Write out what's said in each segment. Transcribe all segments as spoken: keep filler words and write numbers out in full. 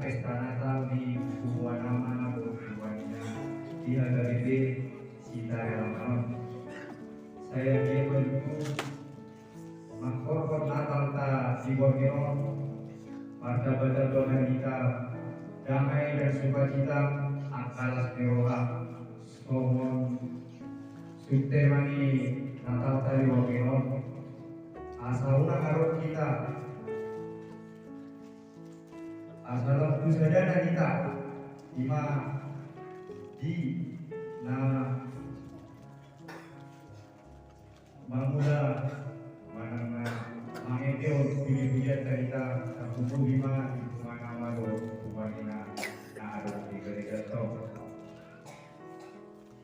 Pesta Natal di punguan ama dohot punguan ina di H K B P Sitarialang on. Sai anggiat ma tutu manghorhon Natalta di borngin on, martamba-tamba ma di hita damai dan sukacita, angka las ni roha, songon suhut ma ni Natalta di borngin on. Asa unang adong hita, asa lam tu sadana hita, ima di na mangula manang na mangetehon puji-pujianta hita, tarlumobi ma di punguan ama dohot punguan ina na adong di gareja on.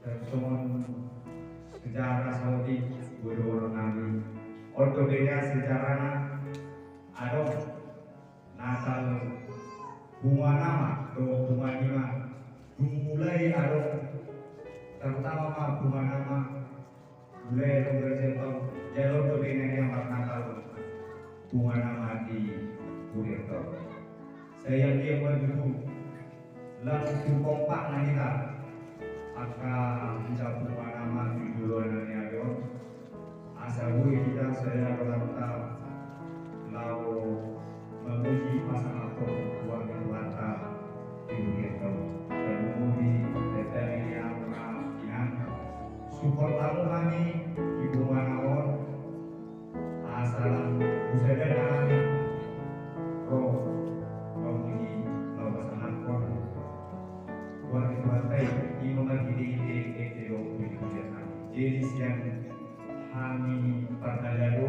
Tarsongon sejarah saotik, boru-boru nami. On dope sejarahna adong Natal punguan ama dohot punguan ina. Dung mulai adong, terutama ma punguan ama, mulai adong gareja on, jalo dope na nian marnatal punguan ama di huria on. Sai anggiat ma tutu lam tu kompakna hita, angka hita punguan ama di joloan na nian on. Asa boi hita sadari on laho mamuji pasangaphon Tuhanta di huria on. Tarlumobi di hita ni ama ina, support hamu hami di punguan on. Asa lam tu sadana hami ro mamuji, laho pasangaphon Tuhanta i, ima marhite-hite ende dohot puji-pujian nami. Jadi sian hami parhalado,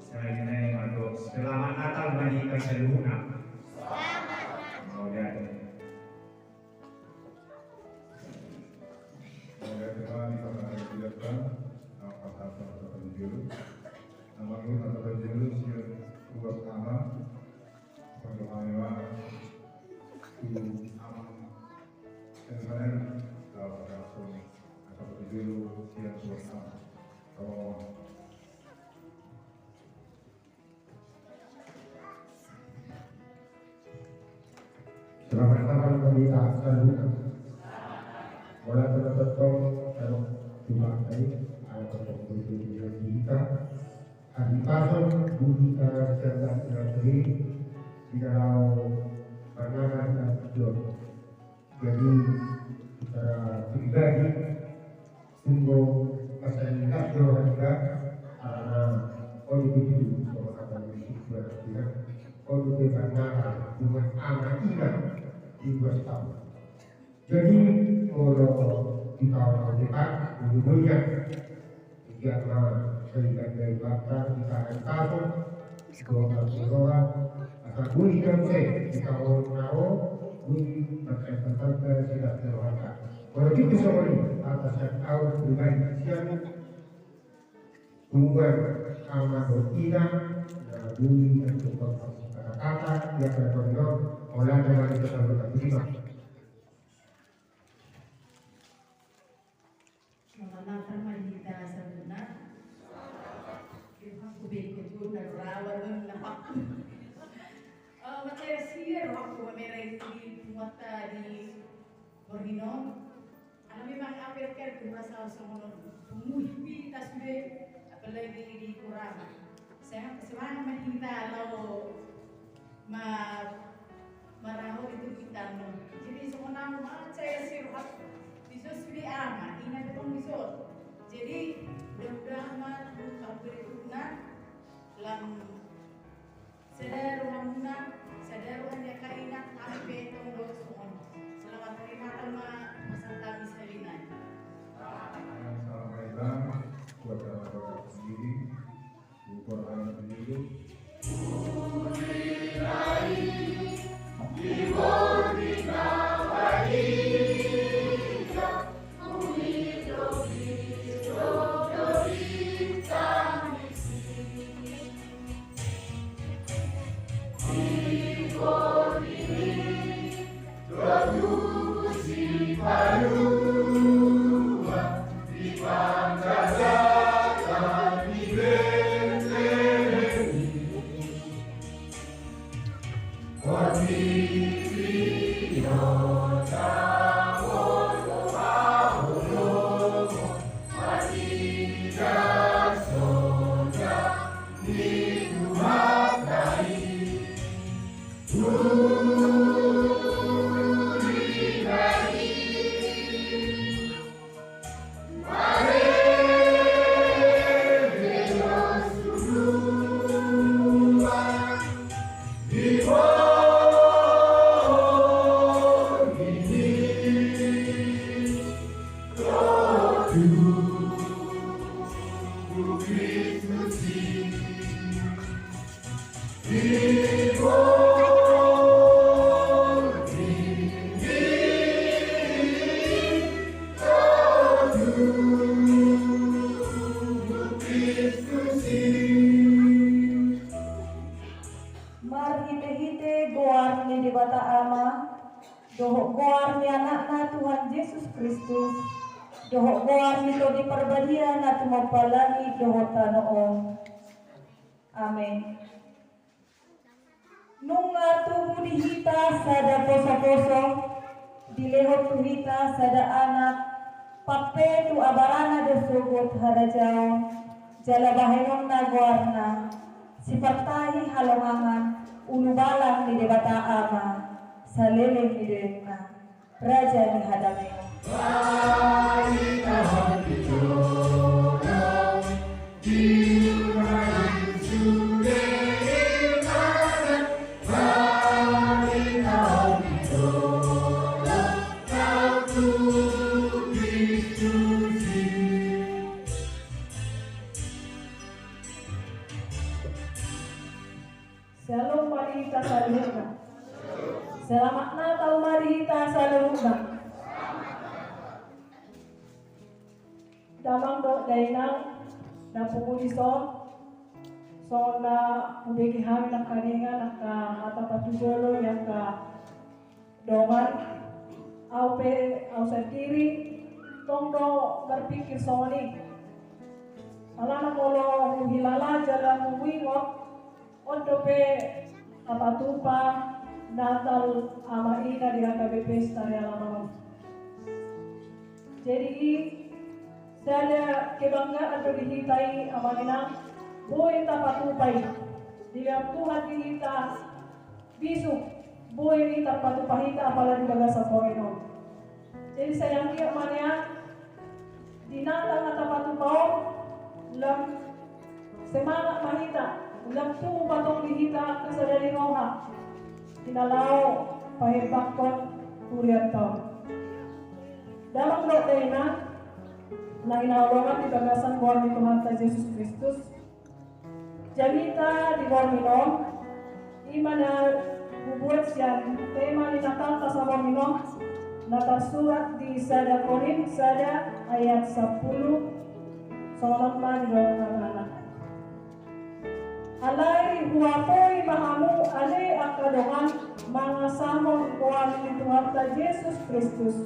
sahali nai mandok selamat Natal ma di hita saluhutna. Mauliate. Mauliate ma di parhalado. Pasahat ma tu jolo. Na mangihut hata parjolo sian ruas ama. Parjolo hami ma tu amang. Sian sana, laho pasahat hata parjolo sian ruas ama. Tolong. Selamat Natal ma di hita saluhutna. Mauliate ma tongtong, tano tu hita i, ala tongtong boi tu hita. Hahipason, boi hita sian hita sendiri, di dalam pandangan dan tujuan. Jadi, secara pribadi, sungguh mansai las do roha niba, karena on do tutu, songon hata ni si Tuhan, on do tutu, karena Tuhan ama ina di ruas taon. Jadi, molo di taon on depan, ujung-ujungnya, Jama, sehingga dari bakar di tangan tahu, doa doa, asal bunyi kamu saya, kita mau tahu, bunyi, maka tetap ke sida keluarga. Kalau kita semua ini, atas yang tahu pribadi, siapa, tunggal, sama doa, nah, bunyi, dan tukang kata-kata, ya, kalau olah, jangan kita terima. Selamat Natal ma di hita saluhutna. Rohangku bengkok tu na rawan na hak. Eh, mansai sian rohangku mamereng di punguanta di borngin on. Ala memang ape kan tu rasa songon on. Pemudik hita sude, apalagi di Kuarama. Semangat, semangat ma hita laho ma, marahon di tubuan on. Jadi songon ahu ma, mansai sian rohangku. Dison sude ama, ina dohot ina dison. Jadi mudah-mudahan ma tu tahun berikutna lam sada rohamuna, sada roha ni angka ina, hami pe tong do songon. Selamat hari Natal ma pasahat hami sahali nai. Salam Natal buat saudara sendiri. Marhitehite goar ni Debata Ama, dohot goar ni Anakna Tuhan Jesus Kristus, dohot goar ni Tondi Parbadia na tumompa langit dohot tano on. Amen. Nunga tubu di hita sada posoposo, dilehon tu hita sada anak, pampe tu abarana do sogot harajaon, jala bahenonna goarna, sipartahi halongangan, ulubalang ni Debata Ama, saleleng ni lelengna. Raja ni hadameon. Shalom ma di hita saluhutna. Selamat Natal ma di hita saluhutna. Damang dohot dainang na pungu dison, songon na hubege hami nangkaningan angka hata patujolo ni angka dongan, au pe au sandiri tong do marpikir songon i. Alana molo huhilala jala huingot, on dope hapatupa Natal ama ina di H K B P Sitarialaman on. Jadi i sada kebanggaan do di hita i amang inang, boi tapatupa i. Dilehon Tuhan di hita bisuk, boi i tapatupa hita apala di bagasan borngin on. Jadi sayang ia ma nian, di Natal na tapatupa on, lam semangat ma hita, lam tubu ma tong di hita angka sada ni roha, di na laho pahebakkon hurianta on. Damang dohot dainang na hinaholongan di bagasan goar ni Tuhanta Jesus Kristus, jamita di borngin on, i ma na hubuat sian tema ni Natalta saborngin on, na tarsurat di sada Korint sada ayat sampulu, songon on ma didok na. Alai huapoi ma hamu ale angka dongan, mangasahon goar ni Tuhanta Jesus Kristus,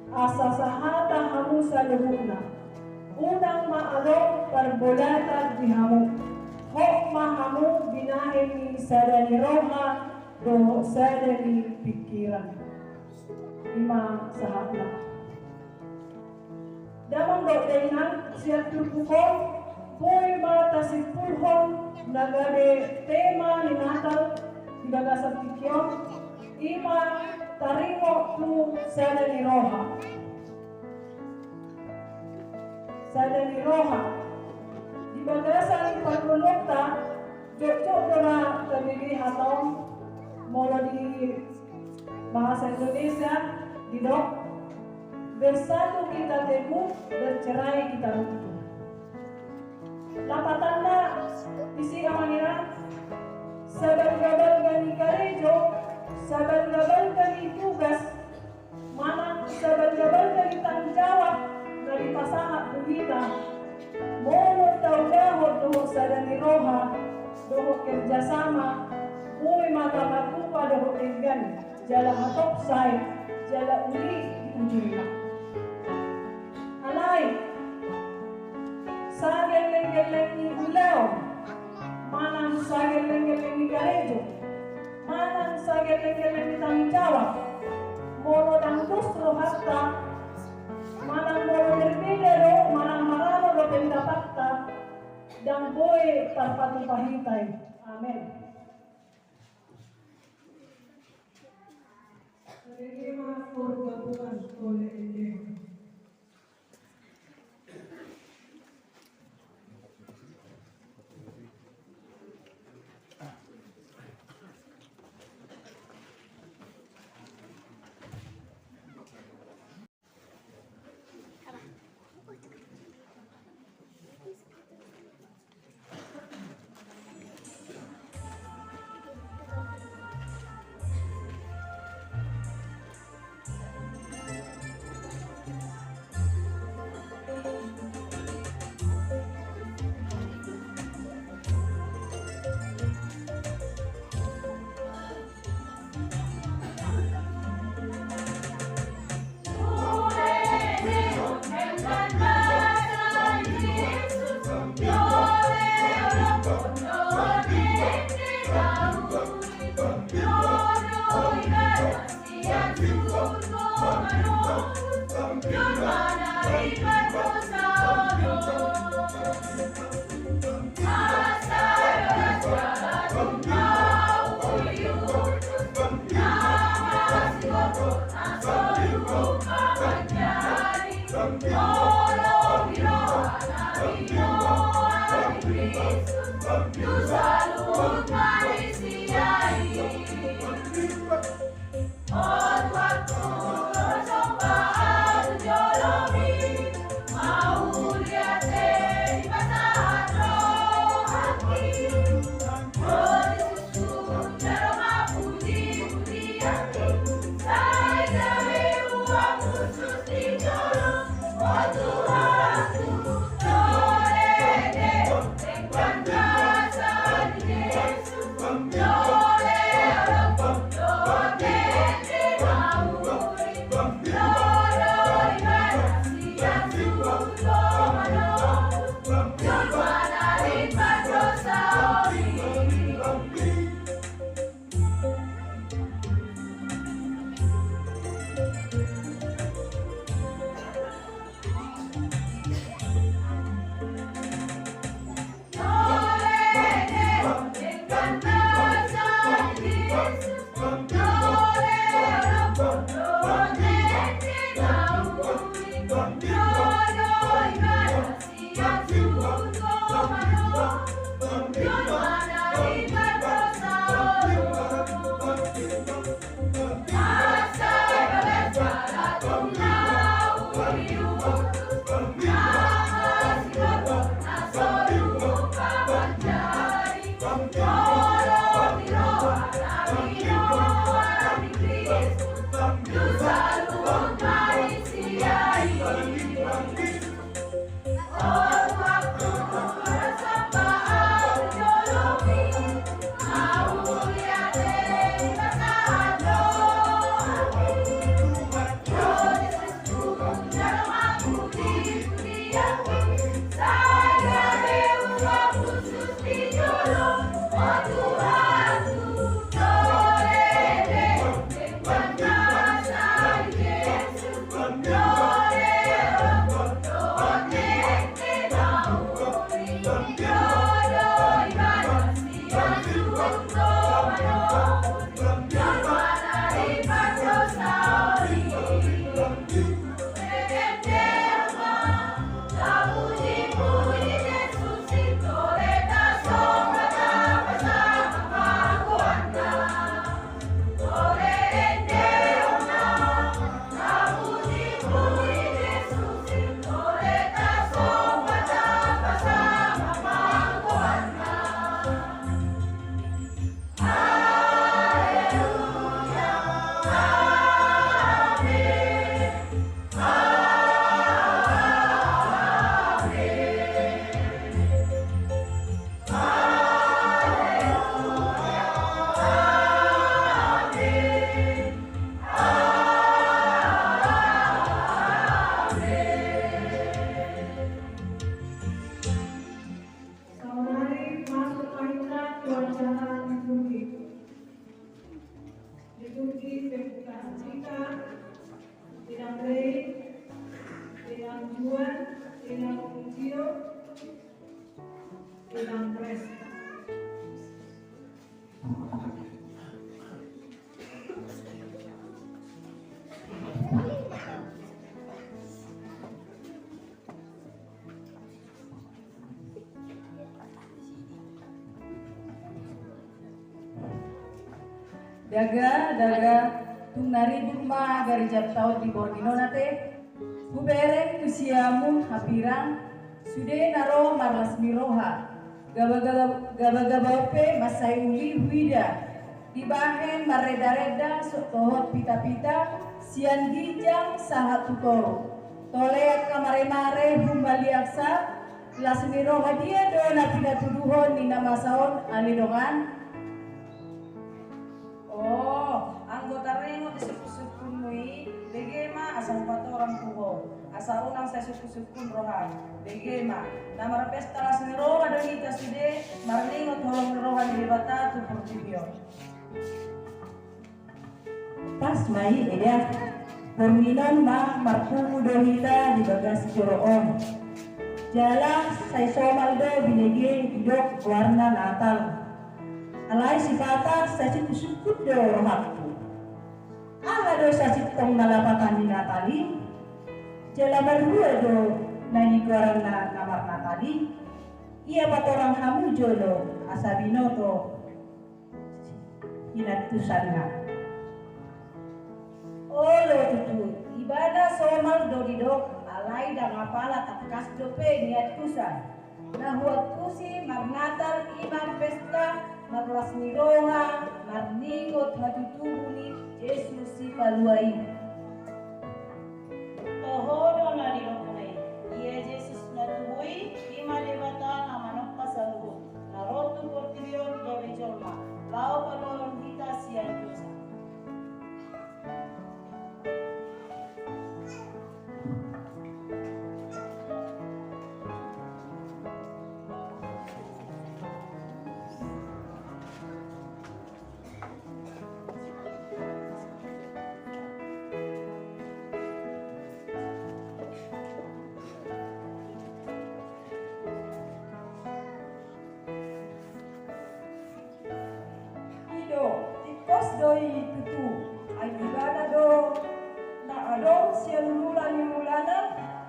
asa sahata hamu saluhutna. Unang ma adong parbolatan di hamu. Hot ma hamu binahen ni sada ni roha dohot sada ni pingkiran. I ma sahatna. Damang dohot dainang, sian turpuk on, boi ma tasimpulhon na gabe tema ni Natal di bagasan tingki on, i ma taringot tu sada ni roha. Sada ni roha. Di bagasan parngoluonta, jotjot do ra tabege hata on, molo di bahasa Indonesia didok, bersatu kita teguh, bercerai kita runtuh. Lapatanna disi amang inang, sabalgabalga ni karejo, sabalgabalga ni tugas, manang sabalgabalga ni tanggung jawab na dipasahat tu hita, molo taulahon dohot sada ni roha dohot kerjasama, boi ma tapatupa dohot denggan, jala hatop sae, jala uli di ujungna. Alai sagelleng-gelleng ni ulaon, manang sagelleng-gelleng ni karejo, manang sagelleng-gelleng ni tanggung jawab, Manang molo berbeda do, manang maralo do pendapatna, ndang boi tarpatupa hita i. Amen. Daga, daga, tung na ribur ma gareja ta on di borngin on ate. Hubereng tu siamun hapirang, sude na ro marlas ni roha. Gabagaba, gabagaba on pe mansai uli huida. Dibahen marreda-reda so-, dohot pita-pita, sian ginjang sahat tu toru. Tole angka mare-mare humaliangsa, las ni roha dia do na pinatuduhon ni na masa on ale dongan? O, anggo taringot di sungkun-sungkunmu i, bege ma asa hupatorang tu ho, asa unang sai sungkun-sungkun roham. Bege ma, na marpesta las ni roha do hita sude, marningot holong ni roha ni Debata tu portibi on. Pas ma i, eda. Borngin on ma marpungu do hita di bagas joro on. Jala sai somal do binege didok goarna Natal. Alai sipata sai sungkun-sungkun do rohangku. Aha do sasintongna lapatan ni Natal i? Jala marhua do na nigoaranna na marnatal i? Ia patorang hamu jolo asa binoto hinantusanna. Olo tutu, ibana somal do didok, alai ndang apala tangkas dope niantusan. Na huantusi marnatal i ma pesta marlas ni roha, marningot hatutubu ni Jesus Sipalua i. Toho do na nidokna i, ia Jesus na tubu i, i ma Debata na manompa saluhut na ro tu portibi on gabe jolma, laho paluahon hita sian dosa. I do, tingkos do i tutu, ai ibana do na adong sian hulahulana,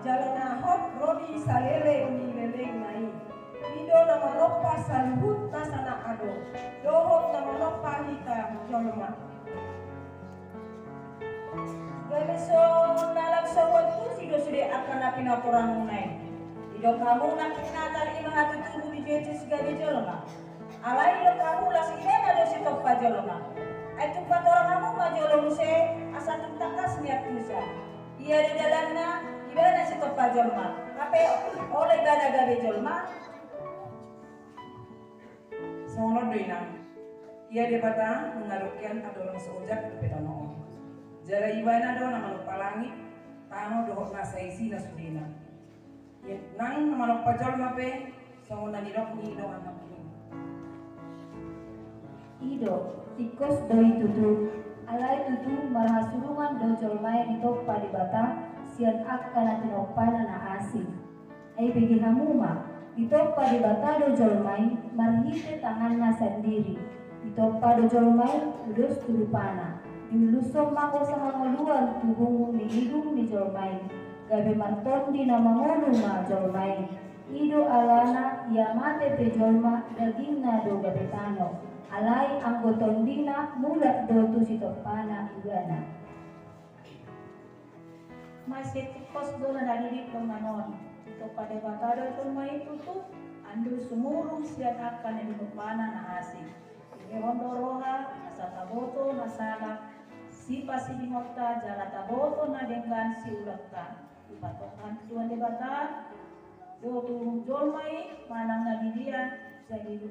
jala na hot ro di saleleng ni lelengna i. I do na manompa saluhut nasa na adong, dohot na manompa hita jolma. Gabe so na langsung huantusi do sude angka na pinatorangmuna i. Didok hamu nangkin Natal i ma hatutubu ni Jesus gabe jolma. Alai didok hamu las ibana do sitompa jolma. Ai tung patorang hamu ma jolo muse asa tung tangkas niantusan. Ia do dalanna, ibana sitompa jolma. Hape olo ibana gabe jolma. Songon on do inang, ia Debata mangadongke andorang so ojak dope tano on. Jala ibana do na manompa langit, tano dohot nasa isina sudena. Ia nang na manompa jolma pe, songon na nidok ni dongan nangkin. I do, tingkos do i tutu, alai tutu marhasurungan do jolma i ditompa Debata sian angka na tinompana na asing. Ai bege hamu ma, ditompa Debata do jolma i marhite tanganna sandiri. Ditompa do jolma i ulos tu rupana. Diulushon ma hosa hangoluan tu hungun ni idung ni jolma i. Gabe martondi na mangolu ma jolma i. I do alana ia mate pe jolma dagingna do gabe tano. Alai anggo tondina mulak do tu sitompana ibana. Mansai tingkos do na didok dongan on, ditompa Debata do jolma i tutu, andul sumurung sian angka na tinompana na asing. Dilehon do roha asa taboto na sala sipasidingonta jala taboto na denggan siulanta. Dipatongka Tuhan Debata do tu jolma i manang na didia, jadi,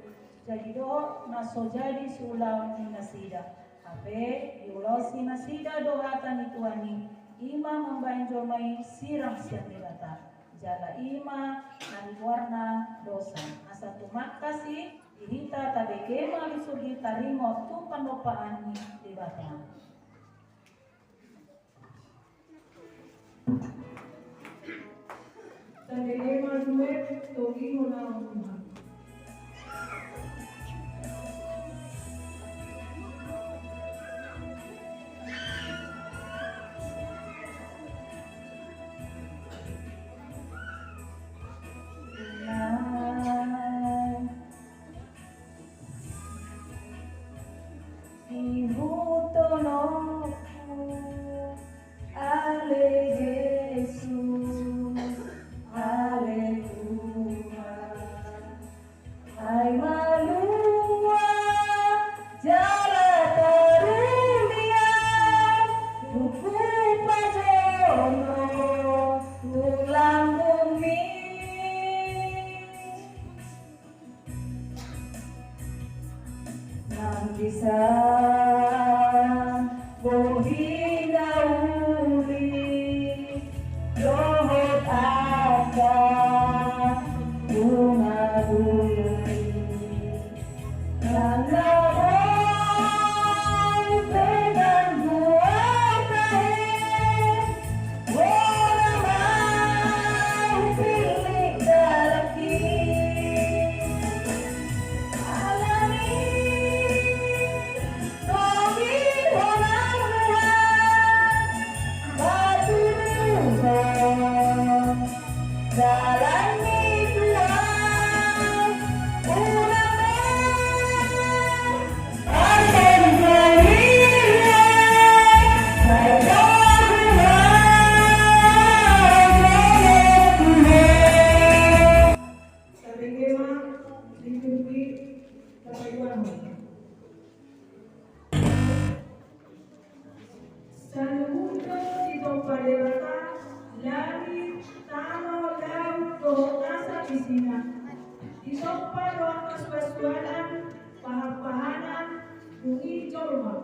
jadi dohot na so jadi siulaon ni nasida. Hape diulosi nasida do hata ni Tuhan i, i ma mambahen jolma i sirang sian Debata. Jala i ma na nigoarna dosa. Asa tumangkas i di hita, tabege ma lusur i taringot tu panompaan ni Debata. Tanggae ma due, togi hona on Tuhan. Isa bohi na uli dohot angka bunga-bunga i. Nang na boi pe gangguan tahe, boha ma hupillit dalan i. Alani togihon ma Tuhan, patuduhon dalan ni Tuhan. Unang ma Tabege ma liturgi parpaduahon. Saluhut do ditompa Debata langit, tano, laut dohot nasa isina. Ditompa do angka suansuanan, pahanpahanan, dung i jolma.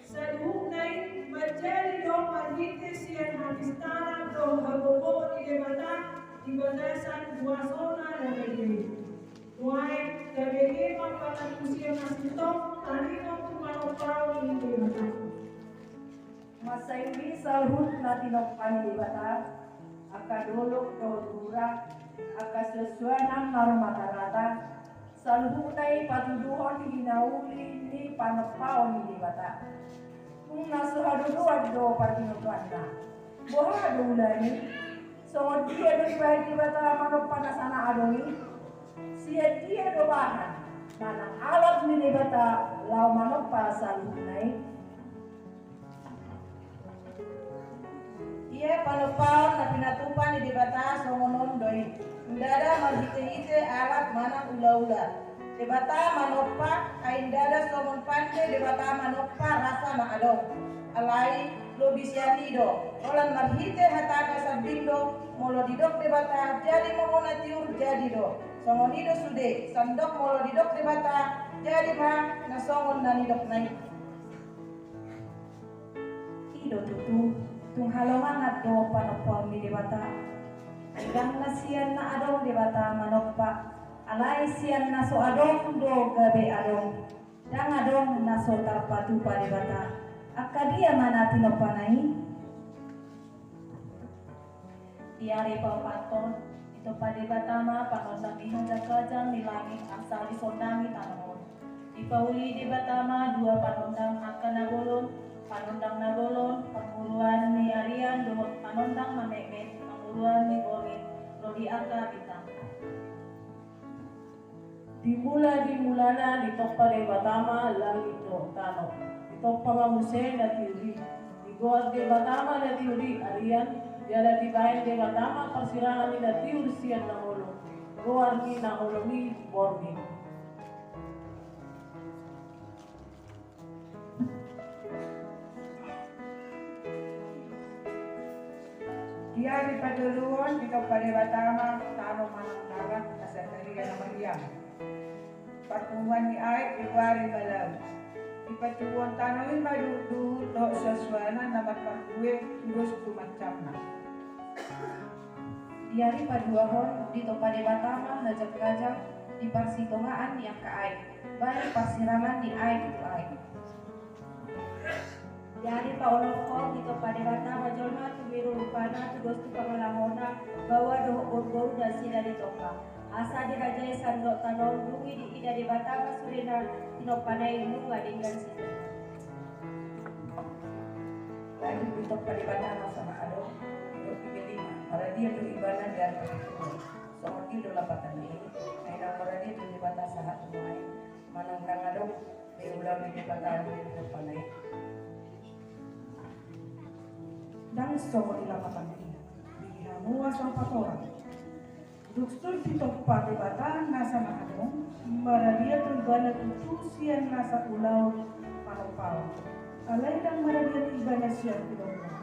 Saluhutna i manjadi do marhite sian hapistaran dohot hagogoon ni Debata di bagasan kuasana na badia i. Nuaeng, tabege ma pangantusion na sintong, taringot tu panompaon ni Debata. Mansai uli saluhut na tinompa ni Debata, angka dolok dohot hura, angka suansuanan na marrata-rata, saluhutna i patuduhon hinauli ni panompaon ni Debata. Tung na so hadodoan do partinondoanna. Boha do ulaon i? Songon dia do dibahen Debata manompa nasa na adong i? Sian dia do bahan manang alat ni Debata laho manompa saluhutna i? Ia panompaon na pinatupa ni Debata songon on do i. Ndada marhitehite alat manang ulaula Debata manompa, ai ndada songon pande Debata manompa nasa na adong. Alai lobi sian i do, holan marhite hatana sambing do, molo didok Debata jadi ma hona tiur jadi do. Songon i do sude, sandok molo didok Debata jadi ma na songon na nidokna i. I do tutu, tung halomangan do panompaon ni Debata. Ndang na sian na adong Debata manompa, alai sian na so adong do gabe adong. Ndang adong na so tarpatupa Debata. Angka dia ma na tinompana i? Di ari paopathon, ditompa Debata ma panondang ni hajang-hajang ni langit asa disondangi tano on. Dipauli Debata ma dua panondang angka na bolon, panondang na bolon, panguruan ni arian dohot panondang na metmet, panguruan ni borngin, ro di angka bintang. Di mula-mulana ditompa Debata ma langit dohot tano. Ditompa ma muse na tiur i. Digoar Debata ma na tiur i arian, jala dibahen Debata ma parsirangan ni na tiur sian na holom, goar ni na holom i borngin. Di ari patoluhon ditompa Debata ma tano manang dalan asa taringot na marhiang. Parpunguan ni aek digoari ma laut. Dipatubuhon tano i ma duhut-duhut dohot suansuanan na marparbue tudos tu mancamna. Di ari paduahon ditompa Debata ma hajang-hajang di parsitongaan ni angka aek, bahen parsirangan ni aek tu aek. Di ari paonomhon ditompa Debata ma jolma tumiru rupana tudos tu pangalahona, baoa dohot boruboru nasida ditompa. Asa dirajai sandok tano on, dung i diida Debata ma sude na tinompana i nunga denggan sitonggo. Lanjut ditompa Debata nasa na adong, didok di lima, maradian do ibana di ari parpituhon. Songon i do lapatanna i, ai ndang maradian do Debata sahat tu nuaeng, manang ndang adong be ulaon ni Debata di ari tinompana i. Ndang songon i lapatanna i, di hamu asa patorang. Dung so ditompa Debata nasa na adong, maradian do ibana tutu sian nasa ulaon panompaon. Alai ndang maradian ibana sian ulaonna.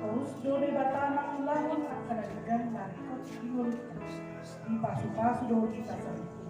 Torus do Debata mangulahon angka na denggan na ringkot di ngolunta. Dipasu-pasu do hita saluhutna.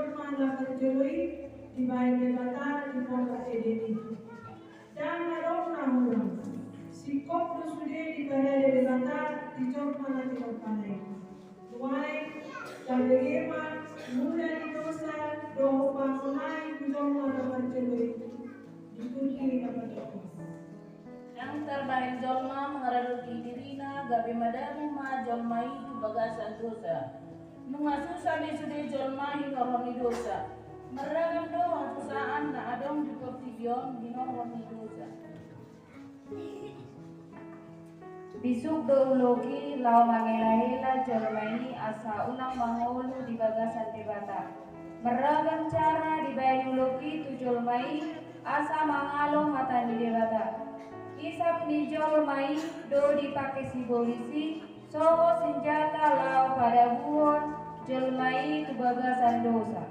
jolma na parjolo i dibaen Debata di porlak Eden i. Ndang adong na hurang. Singkop do sude diparade Debata di jolma na tinompana i. Nuaeng, tabege ma mula ni dosa dohot pangonai tu jolma na parjolo i di turki na patopos. Ndang tarbahen jolma mangaradoti dirina, gabe madabu ma jolma i tu bagasan dosa. Nunga susa be sude jolma hinorhon ni dosa. Marragam do hasusaan na adong di portibi on hinorhon ni dosa. Bisuk do uloki laho mangelahela jolma i asa unang mangolu di bagasan Debata. Marragam cara dibaen uloki tu jolma i asa mangalo hata ni Debata. Hisap ni jolma i do dipake sibolis i songon sinjata laho padabuhon jolma i tu bagasan dosa.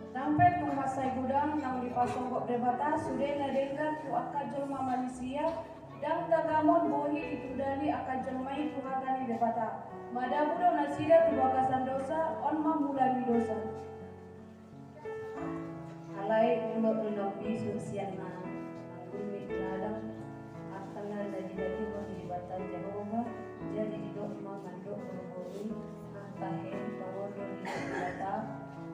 Ndang pe tung mansai godang naung dipasonggop Debata sude na denggan tu angka jolma manisia, ndang tagamon bohi ditundali angka jolma i tu hata ni Debata. Madabu do nasida tu bagasan dosa, on ma mula ni dosa. Alai molo rinopis sian na manggulmi ladang, angka na didalihon ni Debata Jahowa, jadi didok ma mandok boruboru i, angka he pangodo ni Debata,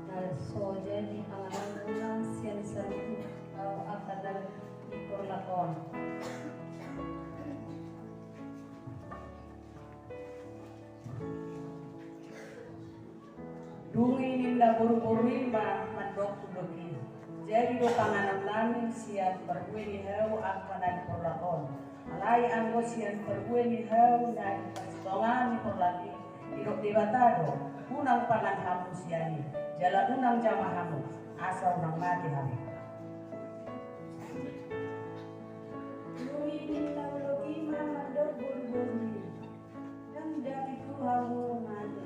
na so jadi angan-angan sian saluhut angka na di porlak on. Dung i ninna boruboru i ma mandok tu uloki i: Jadi do panganon nami sian parbue ni hau angka na di porlak on. Alai anggo sian parbue ni hau na di parsitongaan ni porlak i, didok Debata do: Unang pangan hamu sian i, jala unang jama hamu, asa unang mate hamu. Dung i ninna olok i ma mandok boruboru i: Ndang dapot hamu mate.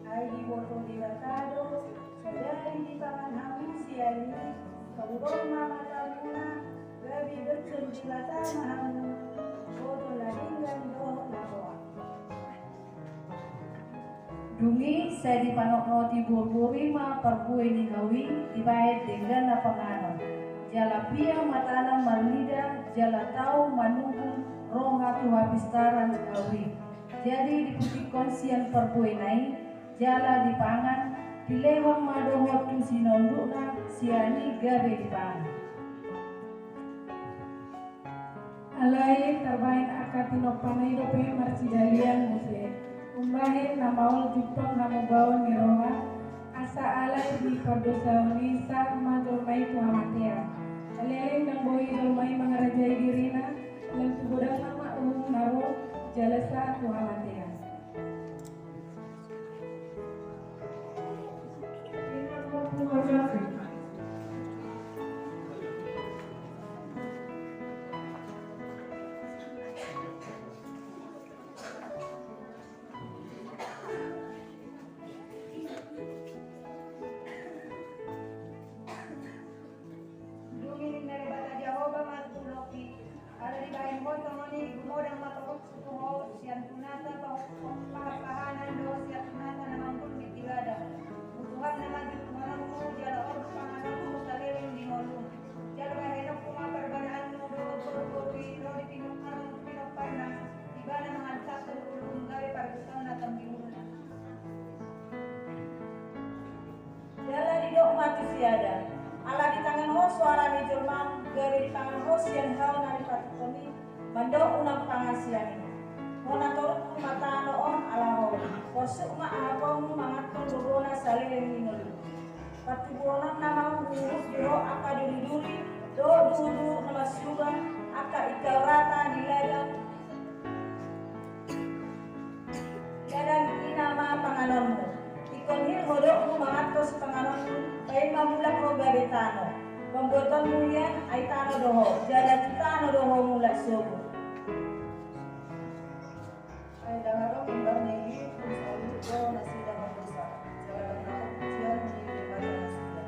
Ai diboto Debata do, sadari dipangan hamu sian i, tonggor ma matamuna, gabe ibersen Debata ma hamu, boto na denggan dohot na boa. Dung i sai dipanotnoti boruboru i ma parbue ni hau i dibahen dengganna panganon. Jala piang ma tano marnida, jala tau manuhun roha tu hapistaran hau i. Jadi diputikkon sian parbuena i, jala dipangan, dilehon ma dohot tu sinondukna, sian i gabe dipangan. Alai tarbahen angka tinompana i dope marsidalian muse, umbahen na maol jumpang hamubaon ni roha, asa alai di pardosaon i sahat ma jolma i tu hamatean. Saleleng ndang boi jolma i mangarajai dirina, lam tu godangna ma uhum na ro, jala sahat tu hamatean. Dung i ninna Debata Jahowa ma tu olok i: Ala dibahen ho songon i, gumodang ma torop tu ho sian tu nasa pahapahanan dohot sian tu nasa na manggulmit di ladang. Butuhonna ma jut Tuhanonmu, jala orbu panganonmu saleleng di ngolum. Jala bahenonku ma parbanaanmu dohot boruboru i ro di pinomparmu tu pinomparna, ibana mangalsahon ngolum gabe pargutonna tambi ngolum. Jala didok ma tu si Adam: Ala ditangiang ho suara ni jolma, gabe dipangan ho sian hau na dipatuduhon i, mandok unang pangan sian i. Hona toruk ma tano on ala ho, porsuk ma ahaponmu manganhon gogona saleleng ni ngolu. Patubuhononna ma huhut di ho angka duri-duri, dohot duhur-duhur na marsiuga, angka indaorata ni ladang. Ladang i nama panganonmu. Ingkon hil hodokmu manganhon sipanganonmu, baen ma mulak ho gabe tano. Pambuatonmu hian ai tano do ho, jala tu tano do ho mulak sogot. Ai ndang adong imbar ni i tu saluhut nasida mardosa, jala ndang adong pujian di Debata nasida.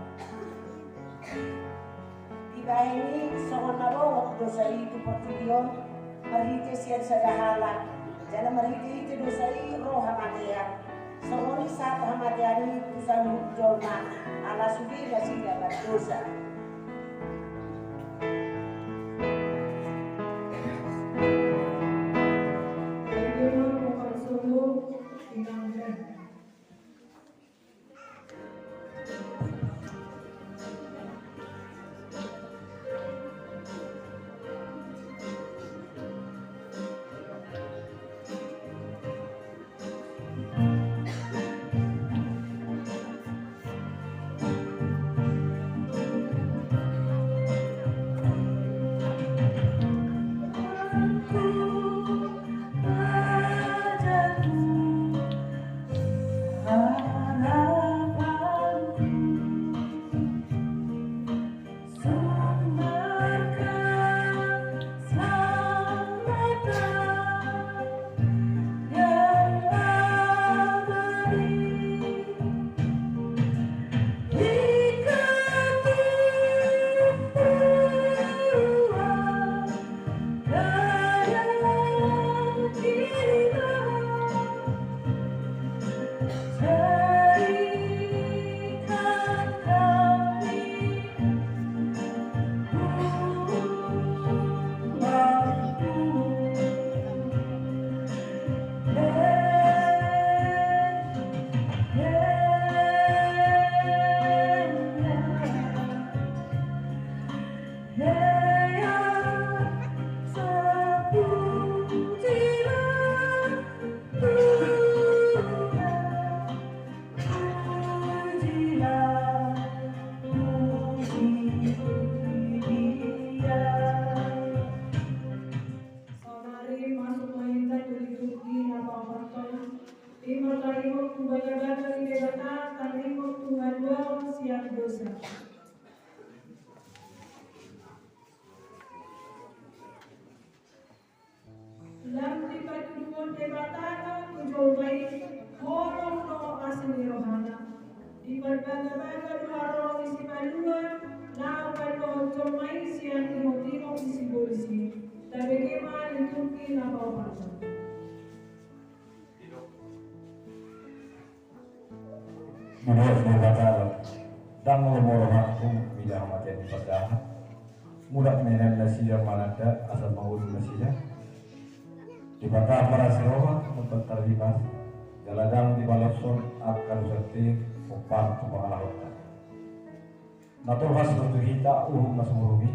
Dibahen i songon na bongot dosa i tu portibi on, marhite sian sada halak, jala marhitehite dosa i ro hamatean. Songon i sahat hamatean i tu saluhut jolma, ala sude nasida mardosa. sian dosa. Lam dipatuduhon Debata do tu jolma i holong do asi ni rohana. Diparbagabaga do haroro ni sipaluan laho paluahon jolma i sian ihotihot ni sibolis i. Tabege ma liturgi na paopatta. Didok Debata do, ndang lomo rohangku mida hamatean ni pardahan. Mulak ma inang nasida mananda asa mangolu nasida. Debata parasi roha, Amanta na rimas, jala ndang dipaloshon angka dosanta i pomparan tu pangalahonta. Na tolhas do tu hita uhum na sumurung i.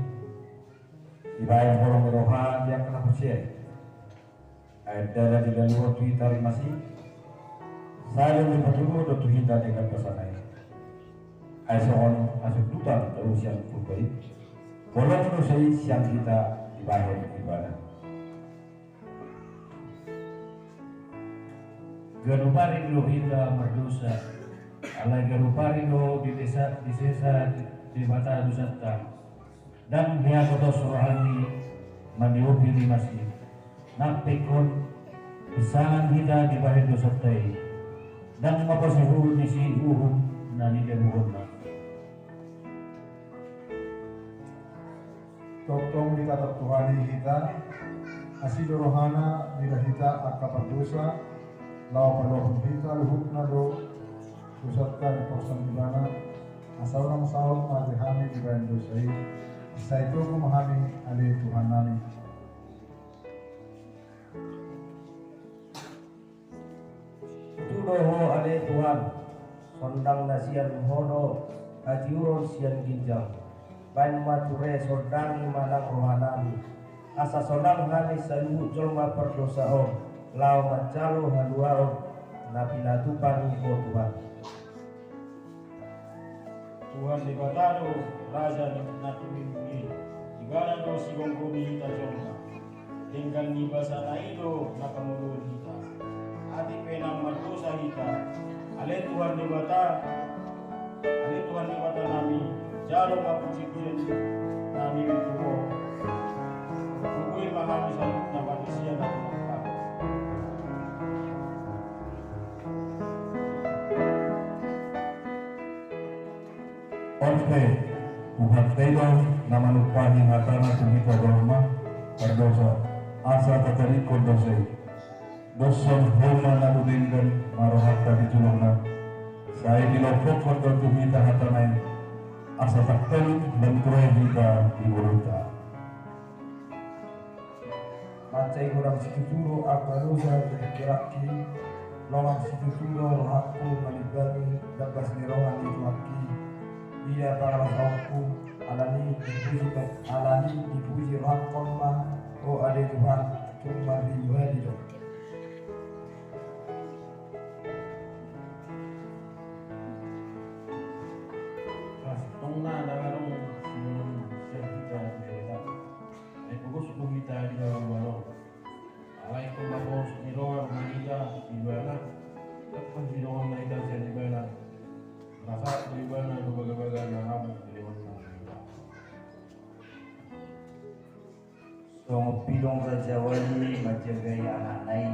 Dibahen holong ni roha di angka na porsea i. Ai ndada dilaluhon tu hita rimas i, sai dipatuduhon do tu hita denggan basana i. Ai songon hasundutan do sian Purba i, holong dosa i sian hita dibahen Ibana. Ganup ari do hita mardosa, alai ganup ari do disesa, disesa Debata dosanta. Ndang hea botos rohani maniopi rimas i. Nang pe ingkon pinsangan hita dibahen dosanta i, ndang maposi uhum ni si uhum na nidabuhonna. Tongtong ditatap Tuhan i hita, asi do rohana mida hita angka pardosa, laho paluahon hita luhutna do dosanta diporsan Ibana, asa unang saut mate hami dibahen dosa i. Sai togu ma hami ale Tuhannami. Tutu do Ho ale Tuhan, sondang na sian Ho do hatiuron sian ginjang. Bahen ma ture, sondangi ma nang rohanami, asa sonang hami saluhut jolma pardosa on, laho manjalo haluaon na pinatupa ni Ho Tuhan. Tuhan Debata do Raja ni na tumimul i, Ibana do sigomgomi hita jolma. Denggan ni basana i do na pangoluhon hita. Atik pe naung mardosa hita, ale Tuhan Debata, ale Tuhan Debatanami, jalo ma pujipujian nami tu Ho. Gogoi ma hami saluhutna marsian na tumpak. On pe, Tuhan pe do na manumpahi hatana tu hita jolma pardosa, asa tatadingkon dosa i. Doshon homa na dumenggan ma rohanta di tulangna, sai dilompokkon do tu hita hatana i, asa tangkalut lam ture hita di ngolunta. Mansai godang situtu do angka dosa di pingkiranki, longang situtu do rohangku manimbangi bambas ni roha ni Tuhanki. Ia pangalasaonku, alani dipuji, alani dipuji rohangkon ma, o ale Tuhan, tung marlindungan i do. Tongtong na adong sinuan sian hita di Debata. Ai pogos do hita di dalam balong. Alai ingkon mapos ni roha ma hita tu Ibana. Tangkas didongonna hita sian Ibana. Rasa tu Ibana do bagabaga na habot di lehonna. Songon pidong raja wali manjagai anakna i,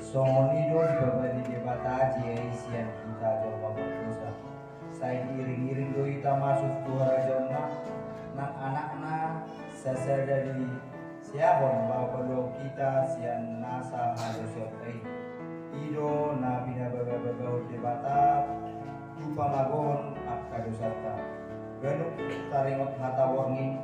songon i do dipabali Debata dia i sian hita jolma pardosa. Sai diiringiring do hita masuk tu harajaonna, nang anakna sasada diseahon laho paluahon hita sian nasa hadosaonta i. I do na pinabagabagahon Debata tu pamagohon angka dosanta. Ganup taringot hata borngin,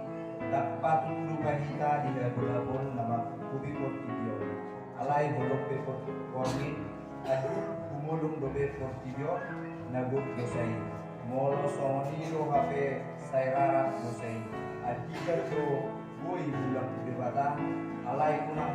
ndang patut dope hita dihabolabol na mangkuphupi portibi on. Alai holong pe por-, borngin, anduk humolong dope portibi on na gok dosa i. Molo songon i do hape sai rarat dosa i. Andigan do boi mulak tu Debata, alai unang